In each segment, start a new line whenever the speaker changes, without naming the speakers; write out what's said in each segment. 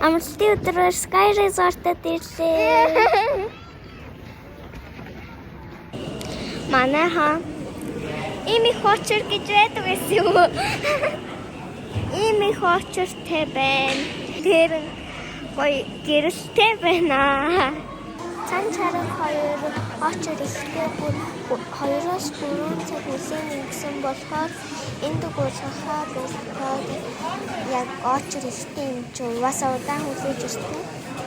Амралтын өдрөөр Sky Resort-д ирлээ. Манайхан ийм их очир гэж байдаг байсан юм уу? Ийм их очиртай байна. Тэр нь гоё гэрэлтэй байна. Цан чаран хоёр очир ихтэй бүр 2-3 цаг хүлээн ингэсэн болохоор энд гулгахаа болохоор яг очир ихтэй юм чи угаасаа удаан хүлээж ирсэн.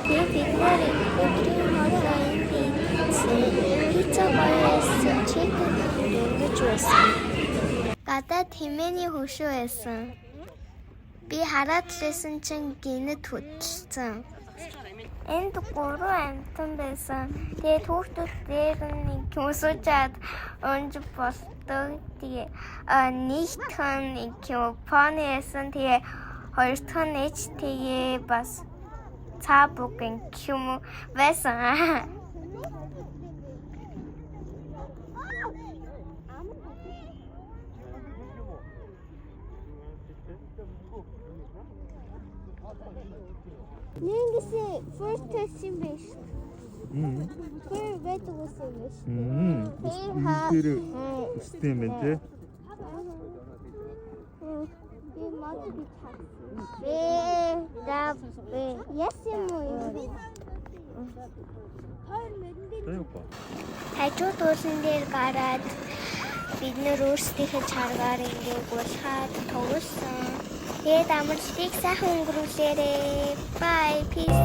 Тэгээ бид нар өдрийн хоолоо энд идсэн. Пицца гоё байсан. Chicken дөнгөж байсан. Гадаа тэмээний хөшөө байсан. Би хараад л байсан чинь гэнэт хөдөлсөн. Энд гурван амьтан байсан. Тэгээд хүүхдүүд дээр нь нэг юм суучаад унж болдог. Тэгээ нэг дахь нь нэг юм pony байсан. Тэгээ хоёр дахь нь ээж, тэгээ бас цаа буг юм байсан. Нэнгээс first person биш. Тэр байдаг байсан юм биш.
Тэр өссөн юм байна те.
Би мод би тагсан. Б да б. Яс юм уу? Хажуу дуулан дээр гараад бид нар өөрсдийнхээ чаргаар ингээ гулгаад тоглосон. Тэгээд амралтыг сайхан өнгөрүүлээрэй. Bye. Peace.